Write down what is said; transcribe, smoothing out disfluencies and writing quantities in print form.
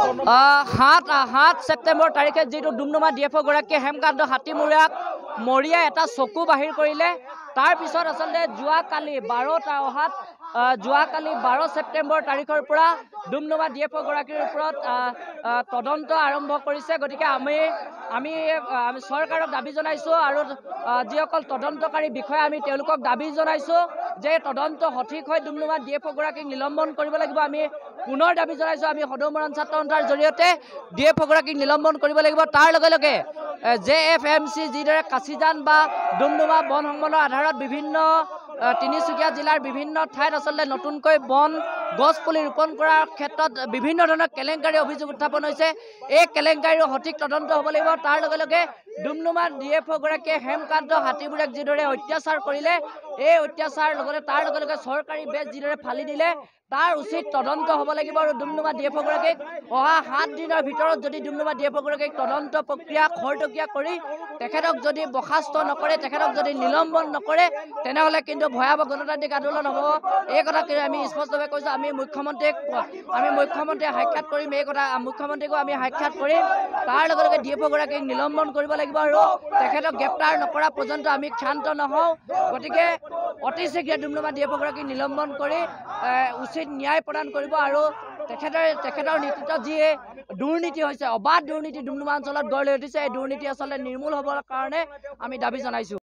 7 ছেপ্টেম্বৰ তাৰিখে যিটো Doomdooma D F O' গৰাকীয়ে হেমকান্ত হাতীমূৰীয়াক মৰিয়াই এটা চকু বাহিৰ কৰিলে, তাৰপিছত আচলতে যোৱাকালি যোৱাকালি 12 ছেপ্টেম্বৰ তাৰিখৰ পৰা ডুমডুমা ডি এফ অ' গৰাকীৰ ওপৰত তদন্ত আৰম্ভ কৰিছে। গতিকে আমি আমি আমি চৰকাৰক দাবী জনাইছোঁ আৰু যিসকল তদন্তকাৰী বিষয়া আমি তেওঁলোকক দাবী জনাইছোঁ যে তদন্ত সঠিক হৈ ডুমডুমা ডি এফ অ' গৰাকীক নিলম্বন কৰিব লাগিব। আমি পুনৰ দাবী জনাইছোঁ, আমি সদৌ মৰাণ ছাত্ৰ সন্থাৰ জৰিয়তে ডি এফ অ' গৰাকীক নিলম্বন কৰিব লাগিব। তাৰ লগে লগে জে এফ এম চি যিদৰে কাছিজান বা ডুমডুমা বন সংমণ্ডলৰ আধাৰত বিভিন্ন তিনিচুকীয়া জিলাৰ বিভিন্ন ঠাইত আচলতে নতুনকৈ বন গছ পুলি ৰোপণ কৰাৰ ক্ষেত্ৰত বিভিন্ন ধৰণৰ কেলেংকাৰী অভিযোগ উত্থাপন হৈছে, এই কেলেংকাৰীৰ সঠিক তদন্ত হ'ব লাগিব। তাৰ লগে লগে ডুমডুমা ডি এফ অ' গৰাকীয়ে হেমকান্ত হাতীমূৰীয়াক যিদৰে অত্যাচাৰ কৰিলে, এই অত্যাচাৰ লগতে তাৰ লগে লগে চৰকাৰী বেজ যিদৰে ফালি দিলে, তাৰ উচিত তদন্ত হ'ব লাগিব। আৰু ডুমডুমা ডি এফ অ' গৰাকীক অহা 7 দিনৰ ভিতৰত যদি ডুমডুমা ডি এফ অ' গৰাকীক তদন্ত প্ৰক্ৰিয়া খৰতকীয়া কৰি তেখেতক যদি বৰ্খাস্ত নকৰে, তেখেতক যদি নিলম্বন নকৰে, তেনেহ'লে কিন্তু ভয়াৱহ গণতান্ত্ৰিক আন্দোলন হ'ব। এই কথা আমি স্পষ্টভাৱে কৈছোঁ। আমি মুখ্যমন্ত্ৰীক সাক্ষাৎ কৰিম, এই কথা মুখ্যমন্ত্ৰীকো আমি সাক্ষাৎ কৰিম। তাৰ লগে লগে ডি এফ অ' গৰাকীক নিলম্বন কৰিব লাগিব আৰু তেখেতক গ্ৰেপ্তাৰ নকৰা পৰ্যন্ত আমি ক্ষান্ত নহওঁ। গতিকে অতি শীঘ্ৰে ডুমডুমা ডি এফ অ' গৰাকীক নিলম্বন কৰি উচিত ন্যায় প্ৰদান কৰিব আৰু তেখেতৰ নেতৃত্বত যি দুৰ্নীতি হৈছে, অবাধ দুৰ্নীতি ডুমডুমা অঞ্চলত গঢ় লৈ উঠিছে, এই দুৰ্নীতি আচলতে নিৰ্মূল হ'বৰ কাৰণে আমি দাবী জনাইছোঁ।